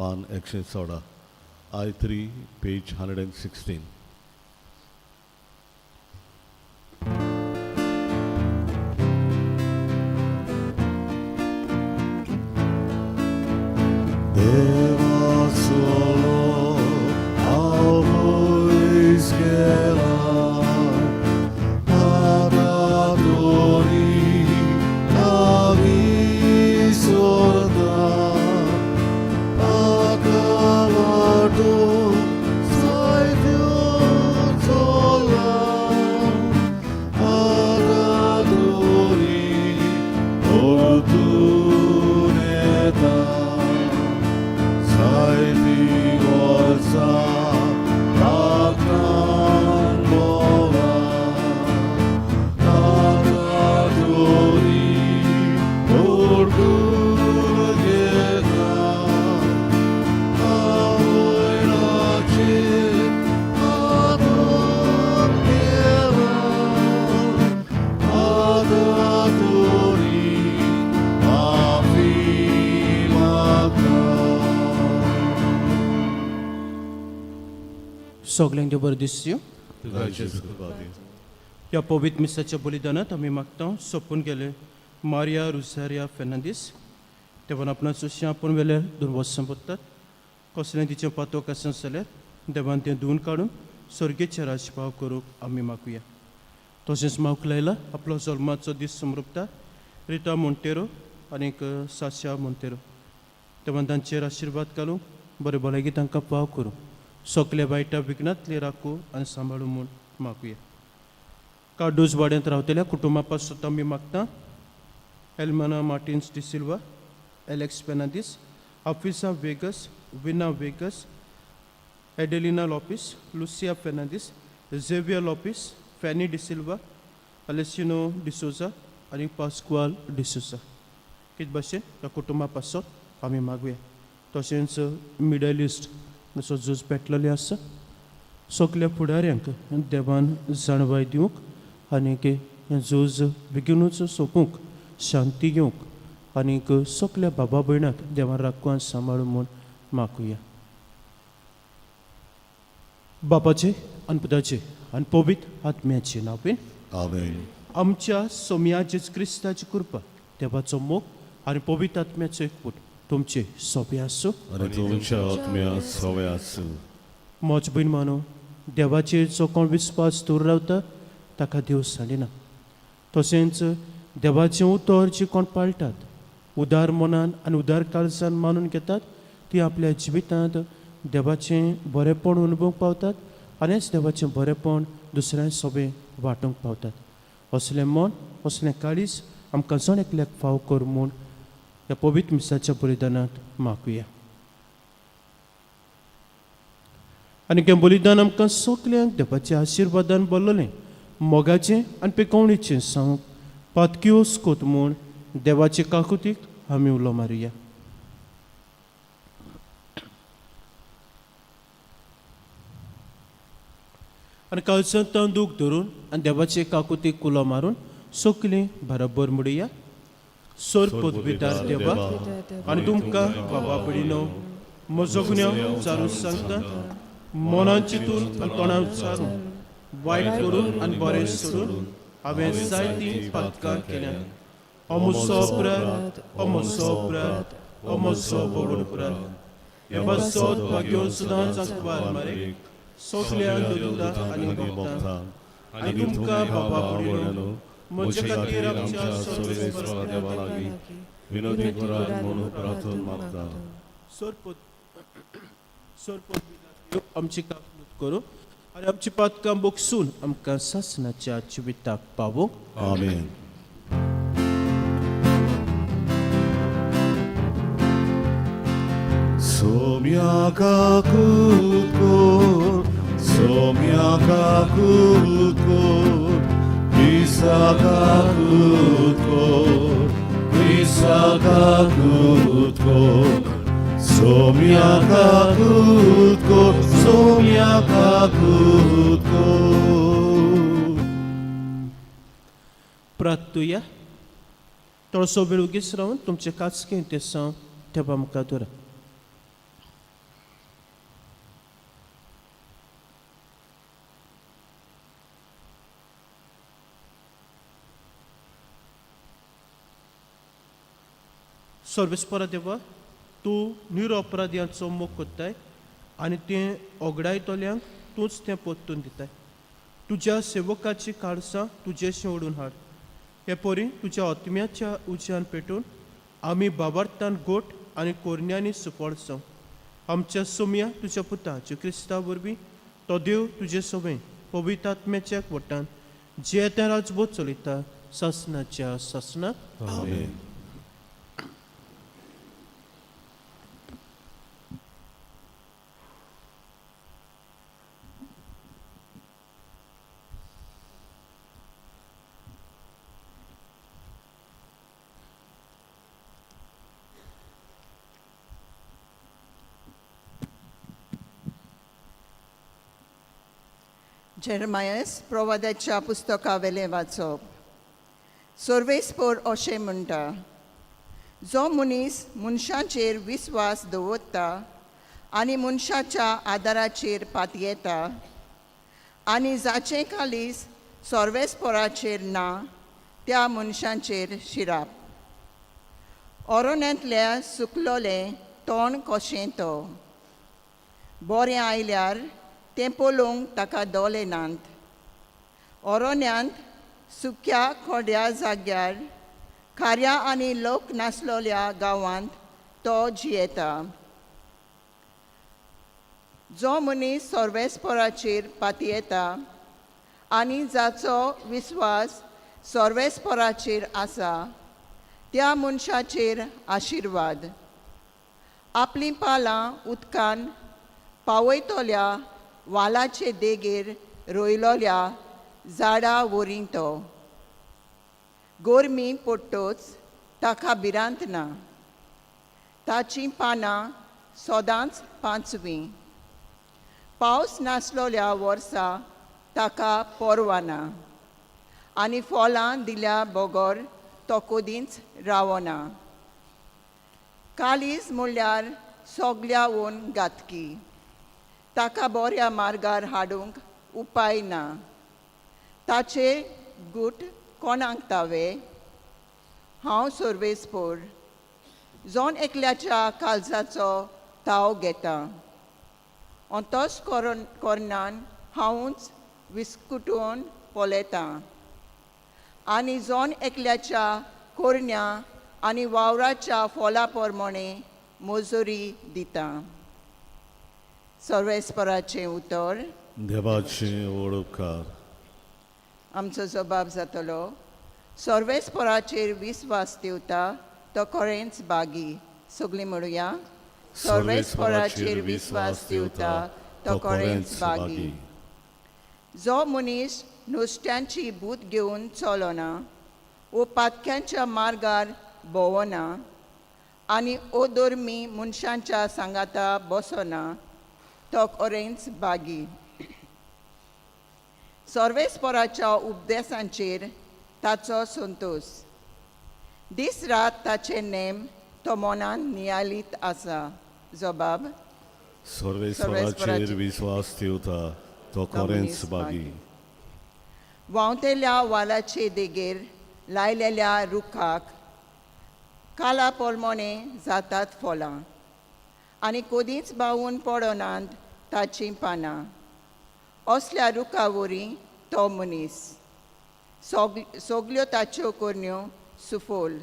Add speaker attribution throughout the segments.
Speaker 1: पान 116, I 3, page 116. देवा solo हांव पयस गेला, आतां तरी लागीं सरता, ताका वाटो जायत्यो चल्ला, आतां तरी परतून येता. जायतीं वर्सां ताकान भोंवला, आतां तरी परतून येता. आवयनाचेर आदर केला, आतां तरी माफी मागता.
Speaker 2: सगल्यांक देव बरें दिसयो.
Speaker 1: तुका जेजू कृपा दी.
Speaker 2: ह्या पवित्र मिसाच्या बलिदानांत आमी मागता सोंपून गेले मारिया रुसारिया फेर्नांदीस देवान आपणा सुशें आपूण वेल्यार दोन वर्सां पडटात. कसलें तिचें पातोक आसा जाल्यार देवान तें धुवन काडून सर्गेचे राजभाव करूंक आमी मागुया. तशेंच मावक लायला आपलो जल्माचो दीस समृपता रिता मोंटेरो आनीक साशा मोंटेरो, देवान तांचेर आशिर्वाद घालूंक, बरें भलायकी तांकां पाव करूं, सगल्या वायटा विघ्नांतले राखूं आनी सांबाळूं म्हूण मागुया. कार्डूज वाड्यांत रावतल्या कुटुंबा पासत आमी मागता एल्मना मार्टिन्स डिसिल्वा, एलेक्स फेर्नांदीस, आफिसा Vegas, Vina Vegas, Adelina Lopes, Lucia Fernandes, Xavier Lopes, Fanny D'Silva, अलेसिनो डिसोजा आनी पास्कुआल डिसोजा. कित भाशेन ह्या कुटुंबा पासत आमी मागुया. तशेंच मिडल इस्ट जसो झूज पेटलेलें आसा, सगल्या फुडाऱ्यांक देवान जाणवाय दिवंक आनीक हें झूज बेगीनूच सोंपूंक, शांती घेवंक आनीक सगल्या बाबा भयणाक देवान राखून सांबाळूं म्हूण मागुया. बापाचे आनी पुताचे आनी पवित्र आत्म्याचे नांवान.
Speaker 1: आमेन.
Speaker 2: आमच्या सोमया जेजू क्रिस्ताची कृपा, देवाचो मोग आनी पवित्र आत्म्याचो एकवट तुमचे सोंपे आसूं.
Speaker 1: आनी तुमच्या आत्म्या सवय आसूं.
Speaker 2: म्हज भयण मानो, देवाचेर जो कोण विस्वास दवर रावता ताका देव सांडिना. तशेंच देवाचें उतर जे कोण पाळटात, उदार मनान आनी उदार काळजान मानून घेतात, ती आपल्या जिवितांत देवाचें बरेंपण अनुभवूंक पावतात आनीच देवाचें बरेंपण दुसऱ्यां सोबें वांटूंक पावतात. असलें मन, असलें काळीज आमकां जण एकल्याक फाव कर म्हूण ह्या पवित्र मिसाच्या बलिदानांत मागुया. आनी हें बलिदान आमकां सगल्यांक देवाच्या आशिर्वादान भरलेलें, मोगाचें आनी पिकोवणीचें सांगूंक पातक्योस कोत म्हूण देवाचे काकुतीक आमी उलो मारुया. आनी काळजांत दुख धरून आनी देवाचे काकुतीक उलो मारून सगलीं बरोबर म्हणुया. सोर पदवीदार देवा, आनी तुमकां बाबा भयणीनो म्हजो गुन्यांव उचारून सांगता. मनान चिंतून आनी तोंडान उच्चारून, वायट करून आनी बरें सोडून हांवें जायतीं पातकां केल्यात. हो म्हजो अपराध, हो म्हजो अपराध, हो म्हजो व्हड अपराध. हे पासत भाग्यो सदांच आंकवार मारयेक, सगल्या देवदुतांक आनी भक्तांक आनी तुमकां बाबा भयणीनो म्हजे खातीर आमच्या सर्वेस्परा
Speaker 1: देवा लागीं विनवती करात म्हणून प्रार्थना मागता.
Speaker 2: सोर पदवीदार आमची काकलूत करूं आनी आमची पातकां बोगसून आमकां सासणाच्या जिविताक पावोवंक.
Speaker 1: आमेन. सोम्या काकूत कोर, सोम्या काकूत कोर, क्रिस्ता काकूत कोर, क्रिस्ता काकूत कोर, सोम्या काकूत कोर, सोम्या काकूत कोर.
Speaker 2: प्रार्थुया. थोडोसो वेळ उगीच रावन तुमचे काचकें ते साव देवा मुखार दवरात. सर्वेस्परा देवा, तूं निरअपराध्यांचो मोग कोत्ताय आनी तें ओगडायतल्यांक तूंच तें परतून दिताय. तुज्या सेवकाची काळसां तुजेशी ओडून हाड. हे परी तुज्या आत्म्याच्या उज्यान पेटून आमी बाबार्थान गोट आनी कोरण्यांनी सुफळ जावं. आमच्या सोम्या तुज्या पुता जें क्रिस्ता वरवीं तो देव तुजे सवंय पवित्र आत्म्याच्या वटान जे त्या राजबोध चलयता सासनाच्या सासनाक.
Speaker 1: आमेन.
Speaker 3: जेरमायस प्रवादाच्या पुस्तकावेलें वाचप. सर्वेस्पोर अशें म्हणटा, जो मनीस मनशाचेर विस्वास दवरता आनी मनशाच्या आदाराचेर पातयेता आनी जाचें कालीस सर्वेस्पोराचेर ना त्या मनशांचेर शिराप. ओरोण्यांतल्या सुकलोलें तोंड कशें तो बरें आयल्यार तें पळोवंक ताका दोले नात. ओरोण्यांत सुक्या खोड्या जाग्यार खाऱ्या आनी लोक नासलोल्या गांवांत तो जियेता. जो मनीस सर्वेस्पोराचेर पातयेता आनी जाचो विस्वास सर्वेस्पोराचेर आसा त्या मनशाचेर आशिर्वाद. आपलीं पालां उदकान पावयतल्या वालाचे देगेर रोयलोल्या झाडा वरी तो. गोरमी पडटच ताका भिरांत ना. ताचीं पानां सदांच पांचवीं. पावस नासलोल्या वर्सा ताका परवाना आनी फळां दिल्या बगर तो कदींच रावना. कालीज म्हणल्यार सगल्याहून घातकी. ताका बऱ्या मार्गार हाडूंक उपाय ना. ताचे गूट कोणाक तावे? हांव सर्वेस्पोर जोन एकल्याच्या काळजाचो ताव घेता. अंतोस कोरनान हांवूच विस्कुटून पळयतां आनी जोन एकल्याच्या कोरण्या आनी वावराच्या फोला प्रमाणे मजुरी दिता. सर्वेस्पराचें उतर.
Speaker 1: देवाचे वळखकार.
Speaker 3: आमचो जबाब जातलो. सर्वेस्पराचेर विस्वास दिवता तो खरेंच बागी. सगळीं म्हणुया, सर्वेस्पराचेर विस्वास दिवता तो खरेंच बागी. जो मनीस नुस्त्यांची भूत घेवन चलना वो पातक्यांच्या मार्गार भोंवना आनी अधर्मी मनशांच्या सांगाता बसना तो खरेंच बागी. सर्वेस्पराच्या उपदेसांचेर ताचो संतोश. दीस रात ताचे नेम तो मनान नियालीत आसा. जबाब.
Speaker 1: सर्वेस्पराचेर विस्वास ठेवता तो खरेंच बागी.
Speaker 3: व्हांवतेल्या वालाचे देगेर लायलेल्या रुखाक काला पोलमोणे जातात फळां आनी कदींच बावून पडनात ताचीं पानां. असल्या रुखा वरी तो मनीस. सगल्यो ताच्यो करण्यो सुफोल.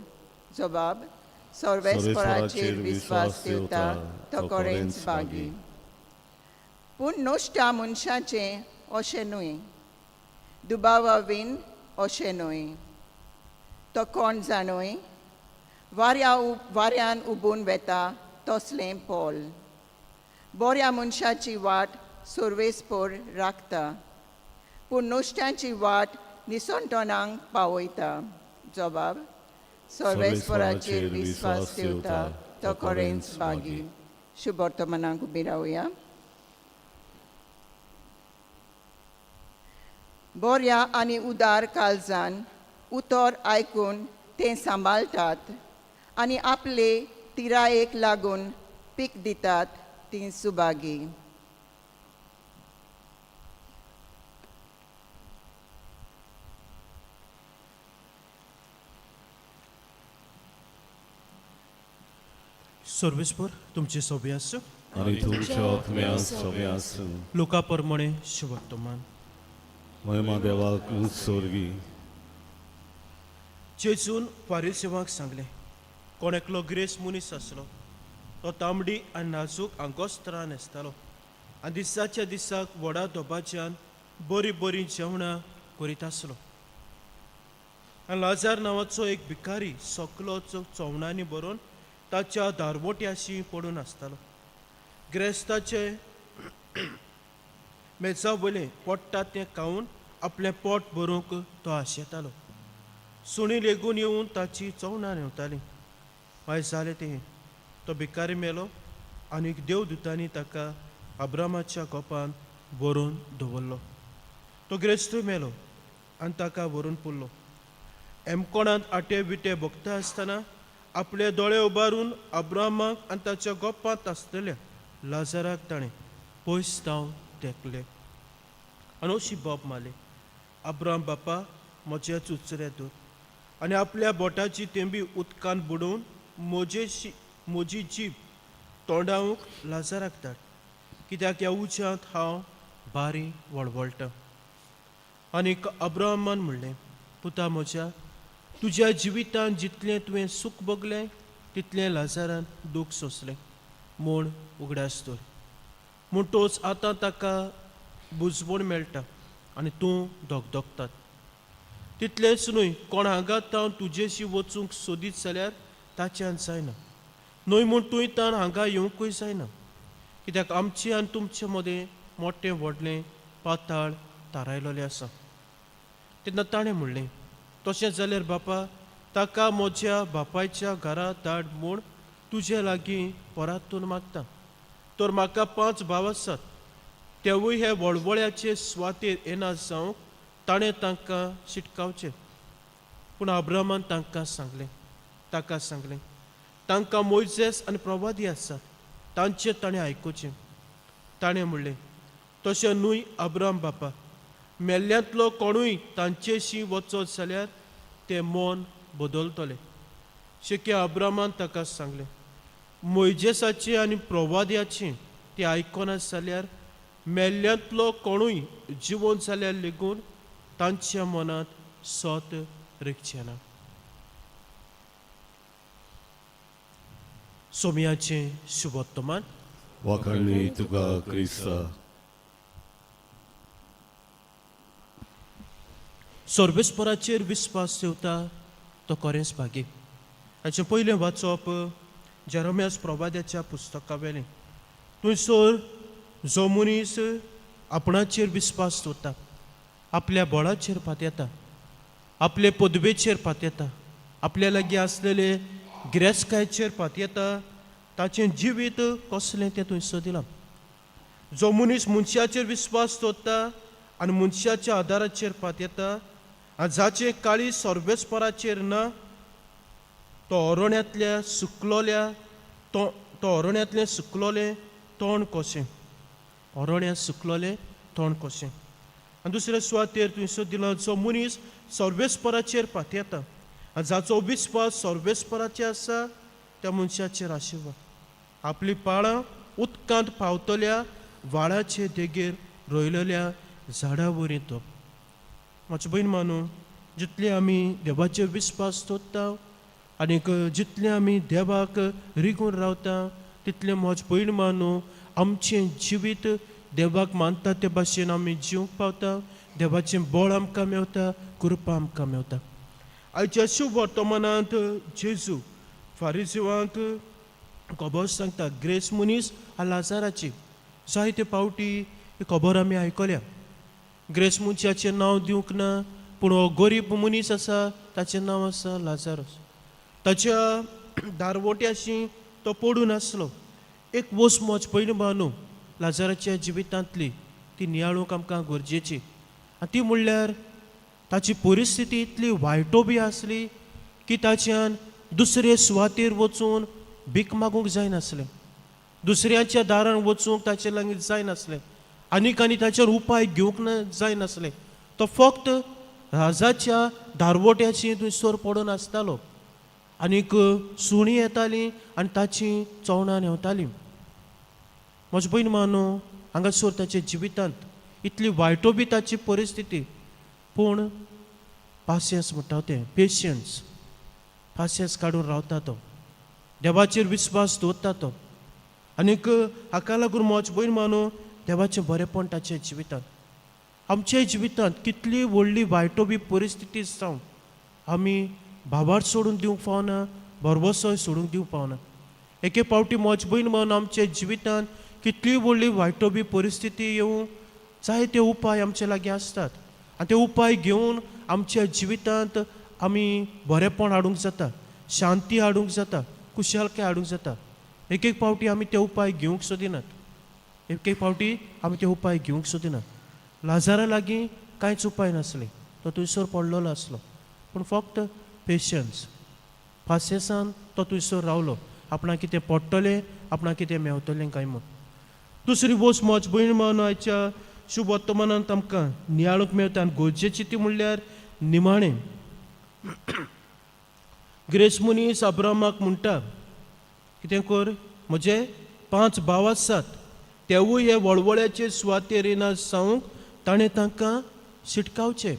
Speaker 3: जबाब. सर्वेस्पराचेर विस्वास ठेवता तो खरेंच बागी. पूण नश्ट्या मनशाचें अशें न्हय, दुबावावीन अशें न्हय. तो कोण जाणूय वाऱ्यान उबून वेता तसलें पोल. बऱ्या मनशाची वाट सर्वेस्पोर राखता पूण नुस्त्यांची वाट निसणटणांक पावयता. जबाब. सर्वेस्पराचेर विस्वास ठेवता तो खरेंच बागी. शुभ वर्तमानाक उबी रावया. बऱ्या आनी उदार काळजान उतर आयकून तें सांबाळटात आनी आपले तिरायेक लागून पीक दितात तीं सुभागी.
Speaker 2: सर्वेस्पर तुमचे सोबे आसूं.
Speaker 1: आनी तुमच्या आत्म्या सोबे आसूं.
Speaker 2: लोका प्रमाणे शुभवर्तमान.
Speaker 1: महिमा देवाक उत्सर्गी.
Speaker 2: जेजून फारिसेवांक सांगलें, कोण एकलो ग्रेस मनीस आसलो, तो तांबडी आनी नाजूक आंगोस्त्रां न्हेसतालो आनी दिसाच्या दिसाक व्हडा दबाज्यान बरीं बरीं जेवणां करीत आसलो. आनी लाजार नांवाचो एक भिकारी सकलो चोवणांनी भरून ताच्या दारवट्याशी पडून आसतालो. ग्रेस्ताचे मेजा वयलें पडटा तें खावन आपलें पोट भरूंक तो आशेतालो. सुणी लेगून येवन ताची चवणां न्हेवतालीं. मागीर जालें तें, तो भिकारी मेलो आनी देवदुतांनी ताका अब्रामाच्या गोपान व्हरून दवरलो. तो ग्रेस्तूय मेलो आनी ताका व्हरून पुरलो. एमकोणांत आटे विटे भोगता आसतना आपले दोळे उबारून अब्रामाक आनी ताच्या गोपांत आसतल्या लाजाराक ताणें पयस धांव तेकले आनी अशी बोब मारली, अब्राम बापा, म्हज्या चुचऱ्या दूर, आनी आपल्या बोटाची तेंबी उदकान बुडोवन म्हजेशी म्हजी जीब तोंडावंक लाजाराक धाड, कित्याक ह्या उज्यांत हांव बारी वळवळटा. आनीक अब्राहमान म्हणलें, पुता म्हज्या, तुज्या जिवितांत जितलें तुवें सूख भोगलें तितलें लाजारान दूख सोंसलें म्हूण उगडास दवर. म्हणटोच आतां ताका बुजवण मेळटा आनी तूं धगधगतात. तितलेंच न्हय, कोण हांगा तावन तुजेशी वचूंक सोदीत जाल्यार ताच्यान जायना, न्हय म्हूण तूंय तान हांगा येवंकूय जायना, कित्याक आमचे आनी तुमचे मदें मोटें व्हडलें पाताळ थारायलेलें आसा. तेन्ना ताणें म्हणलें, तशें जाल्यार बापा, ताका म्हज्या बापायच्या घरा धाड म्हूण तुजे लागीं परातून मागता. तर म्हाका 5 भाव आसात, तेवूय हे वळवळ्याचे सुवातेर येना जावंक ताणें तांकां शिटकावचें. पूण अब्रामान तांकां सांगलें, ताका सांगलें, तांकां मोयजेस आनी प्रवादी आसात, तांचें ताणें आयकुचें. ताणें म्हणलें, तशें न्हय अब्राम बापा, मेल्ल्यांतलो कोणूय तांचेशी वचत जाल्यार तें मन बदलतलें. शेकी अब्रामान ताका सांगलें, मोयजेसाचें आनी प्रवाद्याचें तें आयकना जाल्यार मेल्ल्यांतलो कोणूय जिवन जाल्यार लेगून तांच्या मनांत सत रिगचें ना. सोमयाचें शुभोत्तमान.
Speaker 1: वाखाणणी तुका क्रिस्ता.
Speaker 2: सर्वेस्पराचेर विस्वास ठेवता तो खरेंच भागी. हाचें पयलें वाचप जेरोमियास प्रवाद्याच्या पुस्तका वेलें. थंयसर जो मनीस आपणाचेर विस्वास दवरता, आपल्या बळाचेर पातयेता, आपले पदवेचेर पातयेता, आपल्या लागीं आसलेले गिरेस्तकायेचेर पातयेता, ताचें जिवीत कसलें तें थंयसर दिलां. जो मनीस मनशाचेर विस्वास दवरता आनी मनशाच्या आदाराचेर पातयेता आनी जाचें काळीज सर्वेस्पराचेर ना, तो अरण्यांतल्या सुकलोल्या तो तो अरण्यांतलें सुकलोलें तोंड कशें, अरण्यांत सुकलोलें तोंड कशें. आनी दुसरे सुवातेर थंयसर दिलां, जो मनीस सर्वेस्पराचेर पातयेता आनी जाचो विस्वास सर्वेस्पराचेर आसा त्या मनशाचेर आशिर्वाद. आपलीं पाळां उदकांत पावतल्या व्हाळाचे देगेर रोयलेल्या झाडा वरी तो. म्हाजी भयण मानू, जितले आमी देवाचेर विस्वास दवरता आनीक जितले आमी देवाक रिगून रावता तितलें म्हज भयण मानू आमचें जिवीत देवाक मानता ते भाशेन आमी जिवंक पावता. देवाचें बळ आमकां मेवता, कृपा आमकां मेवता. आयच्या शुभ वर्तमानांत जेजू फारिजिवांक खबर सांगता ग्रेस मनीस आनी लाजाराची. जायते फावटी ही खबर आमी आयकल्या. ग्रेस मनशाचें नांव दिवंक ना, पूण हो गरीब मनीस आसा ताचें नांव आसा लाजारस. ताच्या दारवट्याशी तो पडून आसलो. एक वसमोज पयलीं बानू लाजाराच्या जिवितांतली ती नियाळूंक आमकां गरजेची. आनी ती म्हणल्यार ताची परिस्थिती इतली वायटो बी आसली की ताच्यान दुसरे सुवातेर वचून भीक मागूंक जायनासलें, दुसऱ्याच्या दारान वचूंक ताचे लागीं जायनासलें, आनीक आनी ताचेर उपाय घेवंक ना जायनासलें. तो फक्त राजाच्या दारवट्याची थंयसर पडून आसतालो. आनीक सुणीं येतालीं आनी ताचीं चोवणां न्हेंवतालीं. म्हजे भयण मानो हांगासर ताच्या जिवितांत इतली वायटो बी ताची परिस्थिती, पूण पासियेंस म्हणटा तें, पेशन्स, पासियेंस काडून रावता तो, देवाचेर विस्वास दवरता तो. आनीक हाका लागून म्हज भयण मानो देवाचें बरेंपण ताच्या जिवितांत. आमच्या जिवितांत कितली व्हडली वायटो बी परिस्थिती जावं आमी भावार सोडून दिवंक फावना, भरवसोय सोडूंक दिवंक फावना. एके फावटी म्हज भयण म्हणून आमच्या जिवितांत कितली व्हडली वायटो बी परिस्थिती येवं जायते उपाय आमचे लागीं आसतात आनी ते उपाय घेवन आमच्या जिवितांत आमी बरेंपण हाडूंक जाता, शांती हाडूंक जाता, खुशालकाय हाडूंक जाता. एक एक फावटी आमी ते उपाय घेवंक सोदिनात, एक एक फावटी आमी ते उपाय घेवंक सोदिनात. लाजारा लागीं कांयच उपाय नासले, तो थंयसर पडलेलो आसलो, पूण फक्त पेशन्स, पासियेंसान तो थंयसर रावलो, आपणाक कितें पडटलें, आपणाक कितें मेवतलें काय म्हूण. दुसरी वस्त म्हज भयण म्हणून आयच्या शुभ वर्तमानांत आमकां नियाळूंक मेळटा आनी गरजेची ती म्हणल्यार निमाणें ग्रेस मनीस अब्रामाक म्हणटा, कितें कर, म्हजे 5 भाव आसात, तेवूय हे वळवळ्याचे सुवातेर येना जावंक ताणें तांकां शिटकावचें.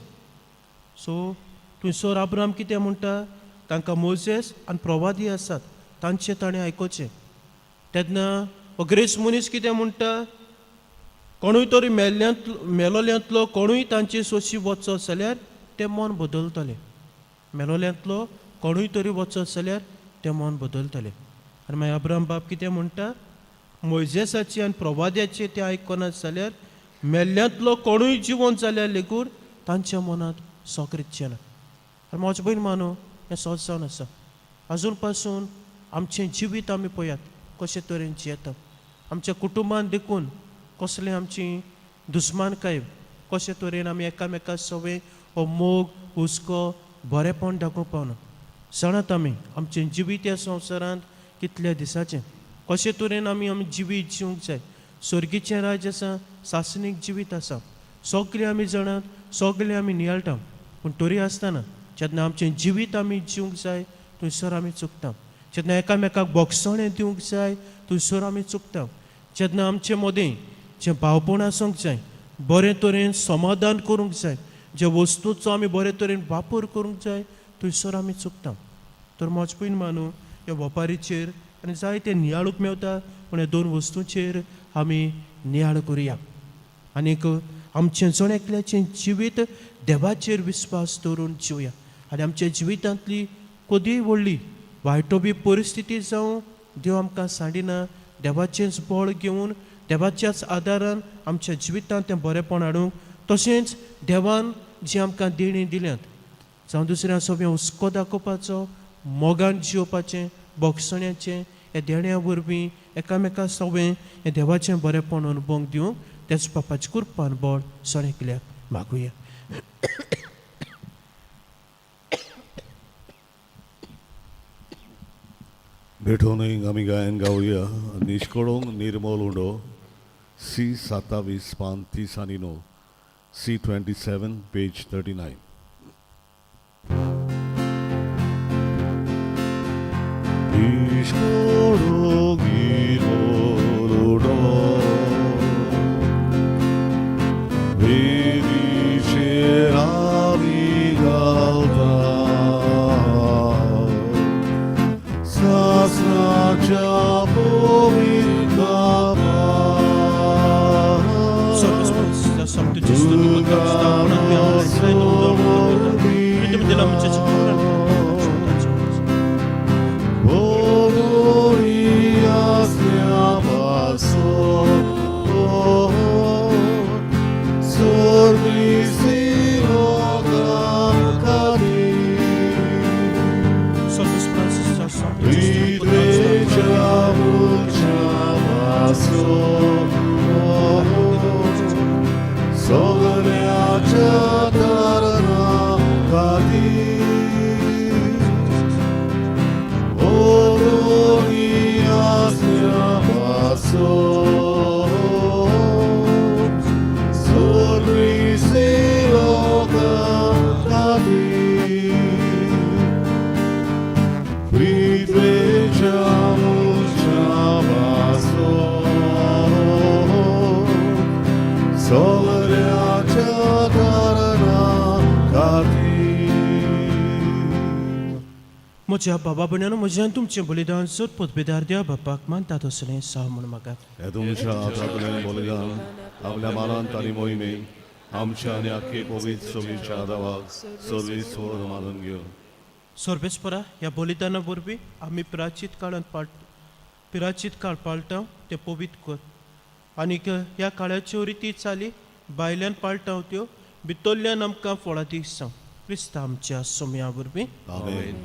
Speaker 2: सो थंयसर अब्राम कितें म्हणटा, तांकां मोजेस आनी प्रवादी आसात, तांचें ताणें आयकुचें. तेन्ना हो ग्रेस मनीस कितें म्हणटा, कोणूय तरी मेलोल्यांतलो कोणूय तांचे सोशी वचत जाल्यार तें मन बदलतलें, मेलोल्यांतलो कोणूय तरी वचत जाल्यार तें मन बदलतलें. आनी मागीर अब्राम बाब कितें म्हणटा, मोयजेसाची आनी प्रवाद्याचे ते आयकनात जाल्यार मेल्ल्यांतलो कोणूय जिवन जाल्यार लेगून तांच्या मनांत सोकरीतचें ना. आनी म्हजें भयण मानो हें सहज जावन आसा. आजून पासून आमचें जिवीत आमी पळयात कशे तरेन जियेता, आमच्या कुटुंबान देखून कसलें आमची दुस्मानकाय, कशे तरेन आमी एकामेका सवय हो मोग, हुस्को, बरेंपण दाखोवंक पावना. जाणात आमी आमचें जिवीत ह्या संवसारांत कितल्या दिसाचें, कशे तरेन आमी आमी जिवीत जिवंक जाय. सर्गीचें राज्य आसा, सासणीक जिवीत आसा, सगळें आमी जाणात, सगळें आमी नियाळटा, पूण तरी आसतना जेन्ना आमचें जिवीत आमी जिवंक जाय थंयसर आमी चुकता. जेन्ना एकामेकाक बोगसणें दिवंक जाय थंयसर आमी चुकता. जेन्ना आमचे मदीं जें भावपण आसूंक जाय, बरें तरेन समाधान करूंक जाय, जे वस्तूचो आमी बरे तरेन वापर करूंक जाय थंयसर आमी चुकता. तर म्हज पयन मानू ह्या वपारीचेर आनी जायते नियाळूंक मेवता, पूण ह्या 2 वस्तूंचेर आमी नियाळ करुया आनीक आमचें जण एकल्याचें जिवीत देवाचेर विस्वास दवरून जिवया. आनी आमच्या जिवितांतली कदीय व्हडली वायटो बी परिस्थिती जावं देव आमकां सांडिना, देवाचेंच बळ घेवन देवाच्याच आदारान आमच्या जिवितांत तें बरेंपण हाडूंक, तशेंच देवान जी आमकां देणी दिल्यात जावं दुसऱ्या सगळें हुस्को दाखोवपाचो, मोगान जियोवपाचें, बोगसण्याचें, ह्या देण्या वरवीं एकामेका सवें हें देवाचें बरेंपण अनुभवंक दिवंक तेच बापाचे कृपान बळ सगळ्याक मागुया.
Speaker 1: भेटोवनूय आमी गायन गावया निश्कोडोंक निर्मोल उंडो सी 27 पान 30 आनी 9, सी 27 पेज 39. निश्कोडोंक निर्मोल उंडो वेदीचेर आमी घालता सासणाच्या पवित्र
Speaker 2: म्हज्या बाबा भयणानो म्हज्यान तुमचें बलिदान सोद पदवेदार देवा बापाक मानतात असलें साव म्हूण मागात.
Speaker 1: हे तुमच्या हातांतलें बलिदान आपल्या मानांत आनी मोहिमेक आमच्या आनी आख्खे पवित्र सभेच्या दावाक सर्वीस मानून घेवन.
Speaker 2: सर्वेस्परा, ह्या बलिदाना वरवीं आमी प्राचीत काळांत पाळ पिराचीत काळ पाळटा तें पवित्र कर आनीक ह्या काळाच्यो रिती चाली भायल्यान पाळटा त्यो भितरल्यान आमकां फळादीक जावं, क्रिस्ता आमच्या सोम्या वरवीं.
Speaker 1: आमेन.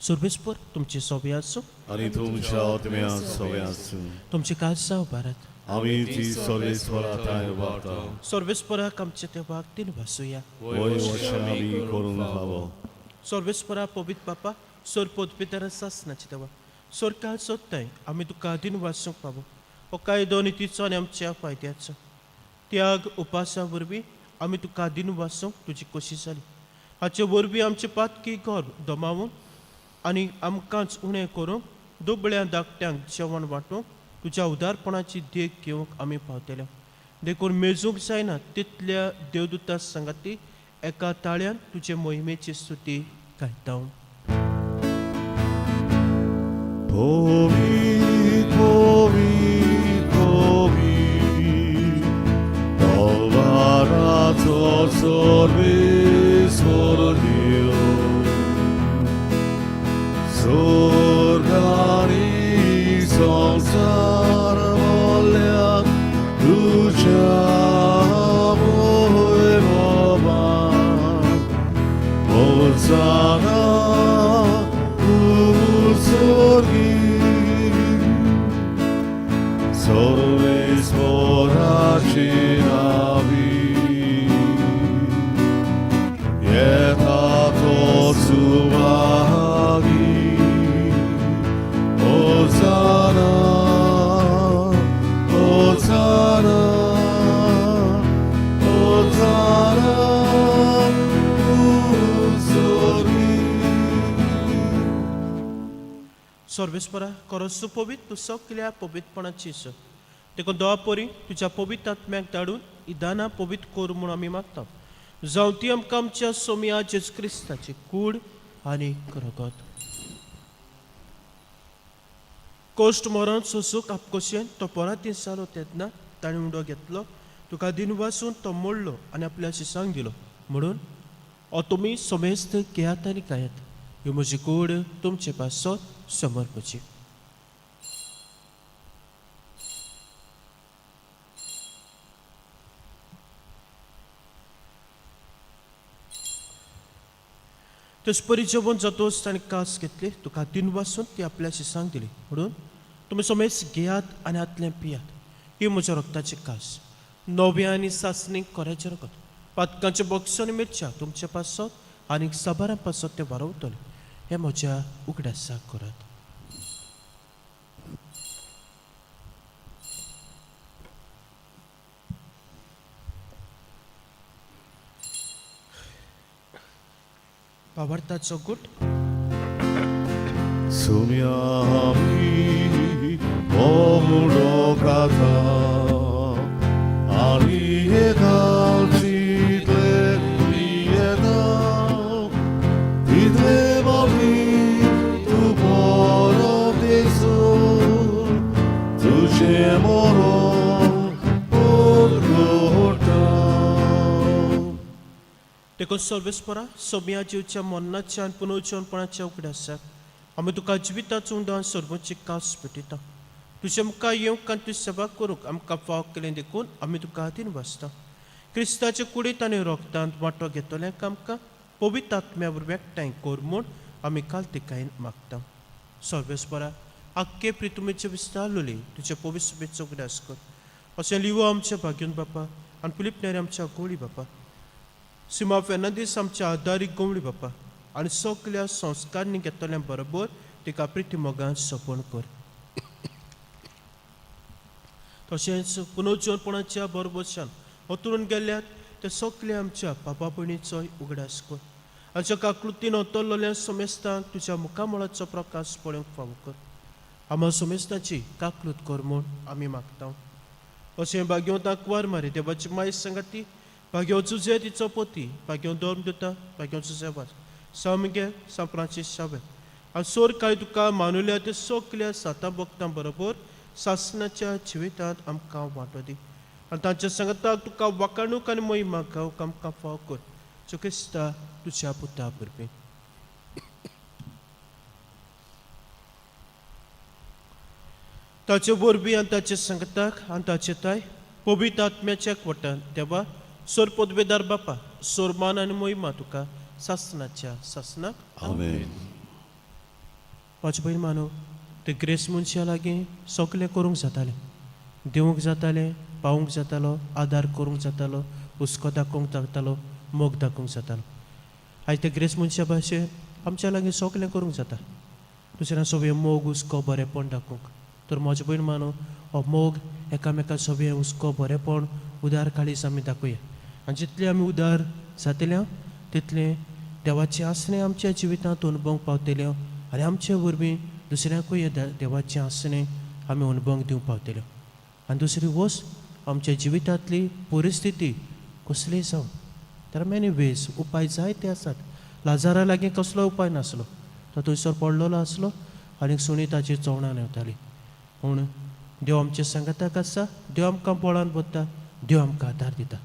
Speaker 2: सर्वेस्पर तुमचे सोबे आसूं.
Speaker 1: आनी तुमच्या आत्म्या सवे आसूं.
Speaker 2: तुमचे काज जावं भारत.
Speaker 1: आमी ती सर्वेस्वरा थांय उबारता.
Speaker 2: सर्वेस्पराक आमच्या देवाक तीन वासुया.
Speaker 1: वय वशें आमी करूंक फावो.
Speaker 2: सर्वेस्परा, पवित्र बापा, सर पदवेदार सासनाचे देवा, सरकार सोदताय आमी तुका दिन वासूंक पावो. हो कायदो नितीचो आनी आमच्या फायद्याचो. त्याग उपासा वरवीं आमी तुका दिन वासूंक तुजी कोशिश जाली. हाचे वरवीं आमचे पातकी घर दमावून आनी आमकांच उणें करूंक दुबळ्या धाकट्यांक जेवण वांटूंक तुज्या उदारपणाची देख घेवंक आमी पावतले. देखून मेजूंक जायना तितल्या देवदूता सांगाती एका ताळ्यान तुजे मोहिमेची स्तुती गायता.
Speaker 1: पवित्र, पवित्र, पवित्र, तलवाराचो सर्वेस्वर देव, स्वर्ग आनी संवसार भरल्यात तुज्या वैभवान. होसाना स्वर्गी, सर्वेस्वराची नावी येता तो सुभागी. होसाना, होसाना, होसाना स्वर्गी.
Speaker 2: सर्वेस्परा, खरोच तूं पवित्र, तूं सगल्या पवित्रपणाची सर. देखून दोवा परी तुज्या पवित्र आत्म्याक धाडून ही दानां पवित्र कर म्हूण आमी मागता. जावं ती आमकां आमच्या सोमया जेजू क्रिस्ताची कूड आनी रगत. कोश्ट मरण सोसूक आपकोशेन तो परातीन जालो तेन्ना ताणें उंडो घेतलो, तुका दिन वासून तो मोडलो आनी आपल्या शिसांक दिलो म्हणून, ओ तुमी समेस्त घेयात आनी खायात, ही म्हजी कूड तुमचे पासत समर्पची. तेचपरी जेवण जातोच ताणें कास घेतली, तुका दिन वासून ती आपल्या शिसांक दिली म्हणून, तुमी समेज घेयात आनी हातलें पियात, ही म्हज्या रक्ताची कास, नव्या आनी सासणी कोऱ्याचें रगत. पातकांचे बॉक्स आनी मिरच्या तुमचे पासत आनी साबारां पासत तें वारवतलें. हें म्हज्या उगडासाक करात. भावार्थाचो गुट.
Speaker 1: सुम्यामी ओमुडो खाता आनी एकाल चितले पियेता तितले बाबी तूं परत येसून तुजें मरण उरगोटा.
Speaker 2: देखून सर्वेस्परा, सोम्या जिवच्या मरणाच्या आनी पुनर्जीवनपणाच्या उगडासाक आमी तुका जिविताचो उंडान सर्वोच्च कास भेटयता. तुजे मुखार येवंक आनी तुजी सेवा करूंक आमकां फाव केलें देखून आमी तुका हातीन वाचता. क्रिस्ताचे कुडींत आनी रोगतांत वांटो घेतल्यांक आमकां पवित्र आत्म्या वरवीं एकठांय कर म्हूण आमी कालतिकायेन मागता. सर्वेस्परा, आख्खे प्रितुमेचे विस्तारलोली तुजे पवित्र सभेचो उगडास कर. अशें लिवो आमच्या भाग्योन बापा आनी फिलीप नेरी आमच्या गोळी बापा, सिमा फेर्नांदीस आमच्या आदारीक गवळी बापा आनी सगल्या संस्कारणी घेतल्या बरोबर तिका प्रिती मोगान सपण कर. तशेंच पुनर्जीवनपणाच्या बरोबरच्यान अतरून गेल्यात ते सगल्या आमच्या बाबा भयणीचोय उगडास कर. आमच्या काकृतीन अतरलेल्या समेस्तांक तुज्या मुखामळाचो प्रकाश पळोवंक फावो कर. आम्हा समेस्ताची काकलूत कर म्हूण आमी मागता. अशें भाग्यवंत आंकवार मारी देवाची माय सांगाती, भाग्यवंत जुजे तिचो पती, भाग्यवंत धर्म दिता, भाग्यवंत जुजे वास, सान मिगेल, सान फ्रांसीस शावे आनी सोर कांय तुका मानुल्या ते सगल्या सातां भक्तां बरोबर सासणाच्या जिवितांत आमकां वांटो दी आनी तांच्या सांगाताक तुका वाकाणूक आनी महिमा गावंक आमकां फाव कर जो क्रिस्ता तुज्या पुता वरवीं. ताचे वरवीं आनी ताचे सांगताक आनी ताचे ताय पवित्र आत्म्याच्या कोटान देवा सोर पदवेदार बापा सोरमान आनी मोहिमा तुका सासणाच्या सासणाक.
Speaker 1: आमेन.
Speaker 2: पांच भयण मानव ते ग्रेस मनशा लागीं सगलें करूंक जातालें, दिवंक जातालें, पावूंक जातालो, आदार करूंक जातालो, हुस्को दाखोवंक जातालो, मोग दाखोवंक जातालो. आयज ते ग्रेस मनशा भाशेन आमच्या लागीं सगलें करूंक जाता, दुसऱ्या सगळें मोग हुस्को बरेंपण दाखोवंक. तर म्हजे भयण मानव हो मोग एकामेका सगळें हुस्को बरेंपण उदार काळीज आमी दाखोवया आनी जितलें आमी उदार जातले तितलें देवाचें आसणें आमच्या जिवितांत अणभवंक पावतलें आनी आमचे वरवीं दुसऱ्यांकूय हें देवाचें आसणें आमी अणभवंक दिवंक पावतले. आनी दुसरी वस्त आमच्या जिवितांतली परिस्थिती कसलीय जावं, there are many ways, उपाय जायते आसात. लाजारा लागीं कसलो उपाय नासलो, तो थंयसर पडलेलो आसलो आनी सुणी ताचेर चवणान येताली. पूण देव आमच्या सांगाताक आसा, देव आमकां बळान भरता, देव आमकां आदार दिता.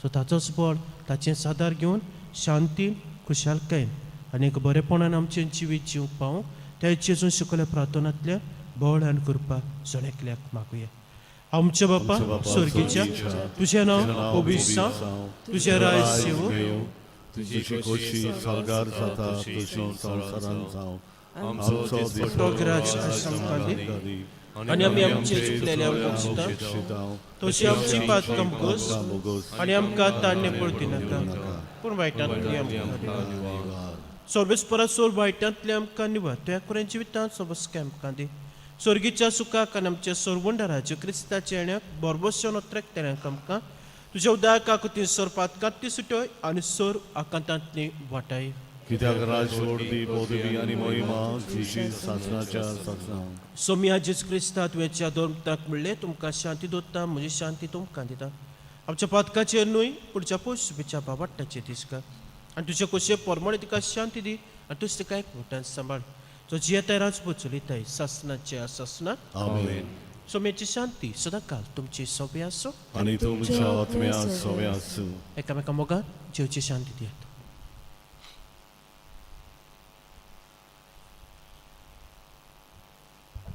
Speaker 2: सो ताचोच बळ ताचें आदार घेवन शांतीन खुशालकायेन आनी एक बरेपणान आमचें जिवीत जिवंक पावूंक त्या जेजून शिकयल्या प्रार्थनांतल्या बळ आनी कृपा जण एकल्याक मागुया. आमच्या बापा स्वर्गीच्या, तुजें नांव पवित्र जावं, तुजें राज येवं,
Speaker 1: तुजी खोशी स्वर्गार जाता तशी संवसारांत जावं. आमचो
Speaker 2: दिसपट्टो ग्रास आयज आमकां दी आनी आमी आमचे चुकलेल्या बक्षिता तशी आमची पातकां भोगोस आनी आमकां ताण्य पडती नाका, पूण वायटांतली आमकां निवार. सर्वेस्परा सोर वायटांतली आमकां निवार, तुज्या कुऱ्यान जिवितांत सबस्काय आमकां दी. स्वर्गीच्या सुखाक आनी आमच्या सोरवंडराच्या क्रिस्ताच्या येण्याक बोरबोशन ओत्रेक आमकां तुज्या उदार काकुतीन सोर पातकांतली सुटय आनी सोर आकांतांतली वाटाय.
Speaker 1: कित्याक राजवट दी पदवी आनी महिमा तुजी सासणाच्या सासणा.
Speaker 2: सोमिया जेजू क्रिस्ता तुवेंच्या दोन म्हणलें, तुमकां शांती दोत्ता, म्हजी शांती तुमकां दिता. आमच्या पातकाचेर न्हय पूण ज्या पोशुबीच्या बाबाट्टाचेर दीस कर आनी तुजे खोशये पोरमोणे तिका शांती दी आनी तुज तिका एक मोट्यान सांबाळ, जो जियेताय राजपूत चलयताय सासणाच्या सासणाक.
Speaker 1: आमेन.
Speaker 2: सोम्याची शांती सदांकाल तुमची सोबी आसूं
Speaker 1: आनी तुमच्या आत्म्या सोव्या आसूं.
Speaker 2: एकामेका मोगान जेवची शांती दियात.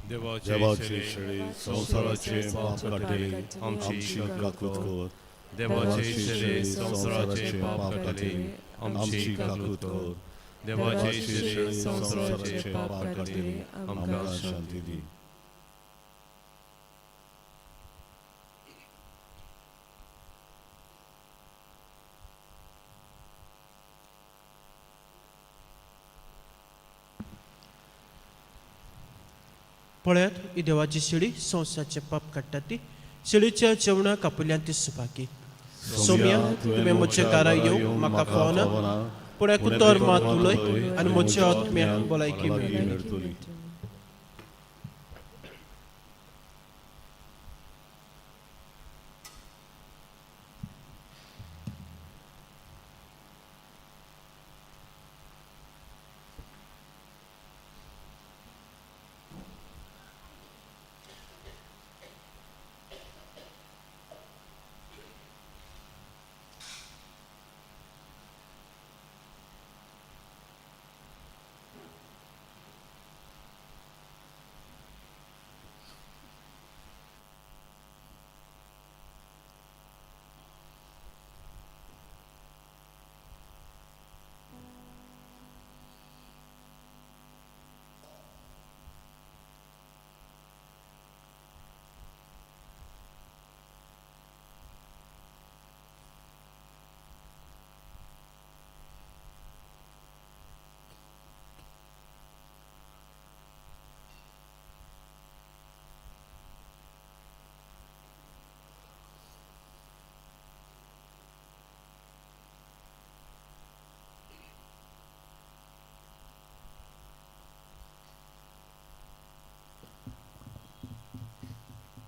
Speaker 1: देवाचे शेळी संवसाराचे पाप काडटले, आमची काकूत कर.
Speaker 4: देवाचे शेळी संवसाराचे पाप काडटले, आमची काकूत कर. देवाचे शेळी संवसाराचे पाप काडटले,
Speaker 1: आमकां शांती दी.
Speaker 2: पळयात ही देवाची शेळी संवसाराचे पाप काडटा ती शेळीच्या जेवणाक आपल्यान ती सुभागी. सोम्या तुवें म्हज्या घरा येवंक म्हाका फावना, पूण एक उतर मात उलय आनी म्हज्या आत्म्याक भलायकी मेळटली.
Speaker 1: मेळटली.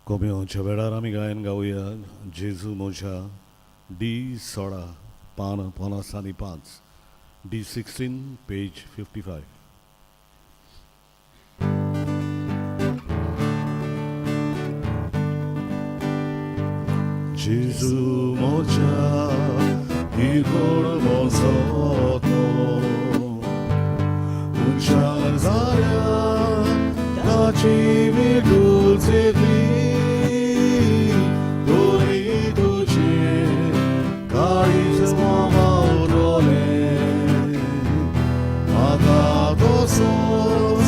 Speaker 1: कोम्योच्या वेळार आमी गायन गावया जेजू मोज्या, डी 16, पान 55. D16, page 55. Gesù moja i gormo उंचार जाल्या ताची विगुल झेली दोरी तुझे काळीज मावरोले म्हाका तसोच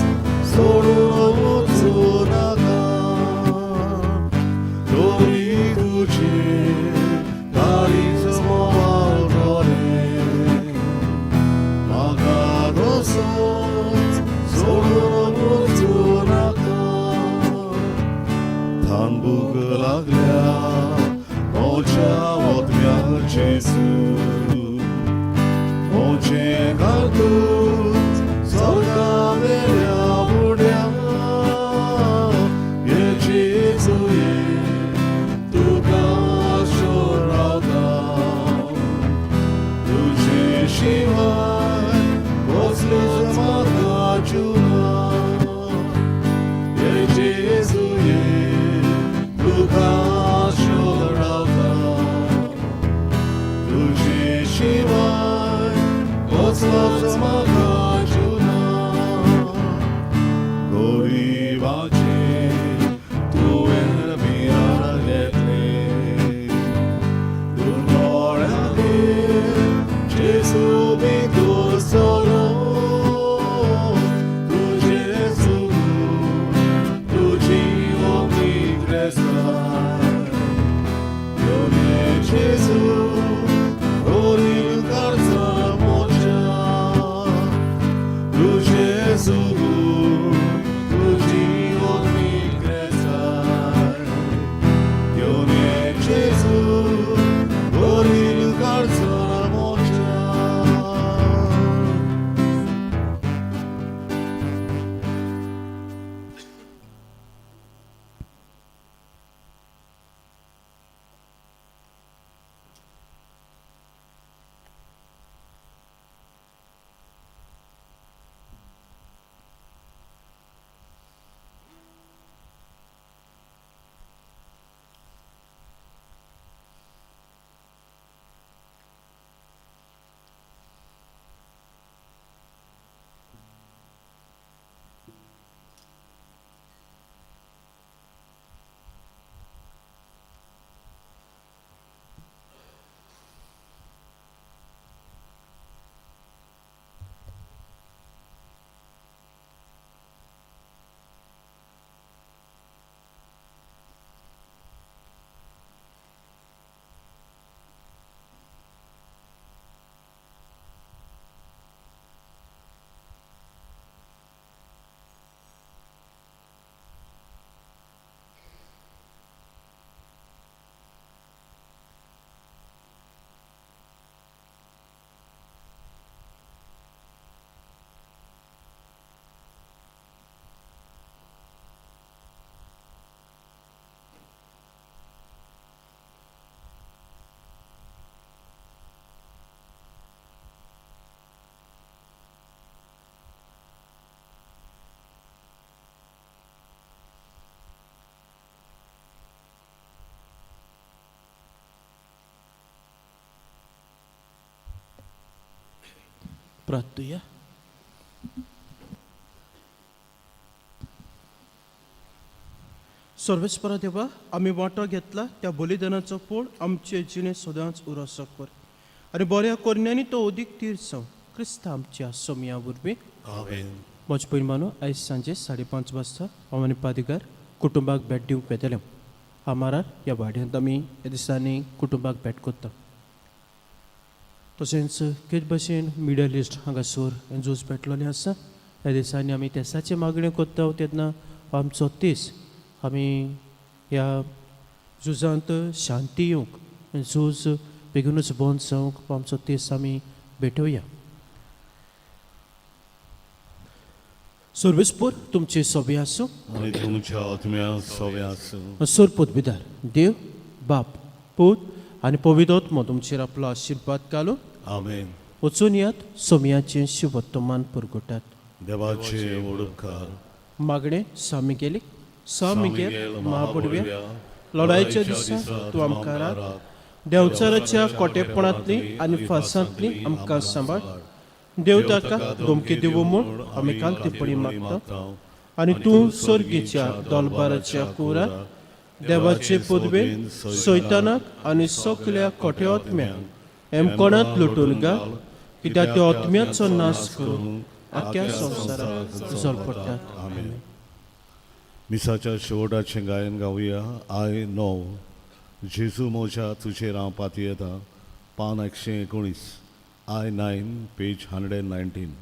Speaker 1: सोडून वचूं नाका दोरी तुझे काळीज मावरोले म्हाका तसोच सोडून वचूं नाका थांबूंक लागल्या म्हज्या ओतम्या जेजू म्हजें घालतूच स्वर्गा वेल्या उड्या ये जेजू ये तुका शोर रावता तुझे शिवाय कसलेच म्हाका जुना ये जेजू ये तुका शोर रावता तुझे शिवाय कसलोच म्हाका जुना गरिबाचे तुवें बियाण घेतलें दुर्बळागेर जेजू भितर सरलो तुजें सुगूर तुजी ओमी ग्रेस्ताय योने जेजू गोरीब काळजा म्हज्या तुजें सुगूर तुजी ओमी ग्रेस्ताय योने जेजू गोरीब काळजा म्हज्या.
Speaker 2: प्रार्थुया. सर्वेस्परा देवा, आमी वांटो घेतला त्या बलिदानाचो पोळ आमचे जिणे सदांच उरसो कर आनी बऱ्या करण्यांनी तो अदीक तीर जावं, क्रिस्ता आमच्या सोमया वरवीं.
Speaker 1: आमेन.
Speaker 2: म्हज पयलीं मानू, आयज सांजे 5:30 वाजता हांव आनी पादिगार कुटुंबाक भेट दिवंक वेतले. आमारार ह्या वाड्यांत आमी ह्या दिसांनी कुटुंबाक भेट करता. तशेंच केच भशेन मिडल इस्ट हांगासर हें झूज पेटलेलें आसा. ह्या दिसांनी आमी तेसाची मागण्यो करता तेन्ना आमचो तीस आमी ह्या झुजांत शांती येवंक, झूज बेगीनूच बंद जावंक आमचो तीस आमी भेटोवया. सर्वेस्पोर तुमचे सोबे आसूं.
Speaker 1: आनी तुमच्या आत्म्या सोबे आसूं.
Speaker 2: सोरपूत बिदार देव बाप, पूत आनी पवित्र आत्मो तुमचेर आपलो आशिर्वाद घालूं.
Speaker 1: आमेन.
Speaker 2: वचून यात सोमयाचें शिवत्तमान पुरगुटात.
Speaker 1: देवाचे ओडपकार.
Speaker 2: मागणें सामिगेलीक. सामिगेल महाबडव्या, लढायच्या दिसा तूं आमकां राख. देंवचाराच्या कोटेपणांतली आनी फासांतली आमकां सांबाळ. देव ताका धमकी दिवं म्हूण आमी कांतीपणी मागता आनी तूं सर्गीच्या दोलबाराच्या कुरात देवाचे पदवेन सैतानाक आनी सगल्या खोट्या आत्म्यांक हेमकोणांत लुटून घाल, कित्याक त्या आत्म्याचो नाश करून आख्या संवसाराक उजळ पडटात.
Speaker 1: आमेन. मिसाच्या शेवटाचें गायन गावया. I 9, जेजू मोजा तुजेर हांव पातयेता, पान 119. I 9, page 119.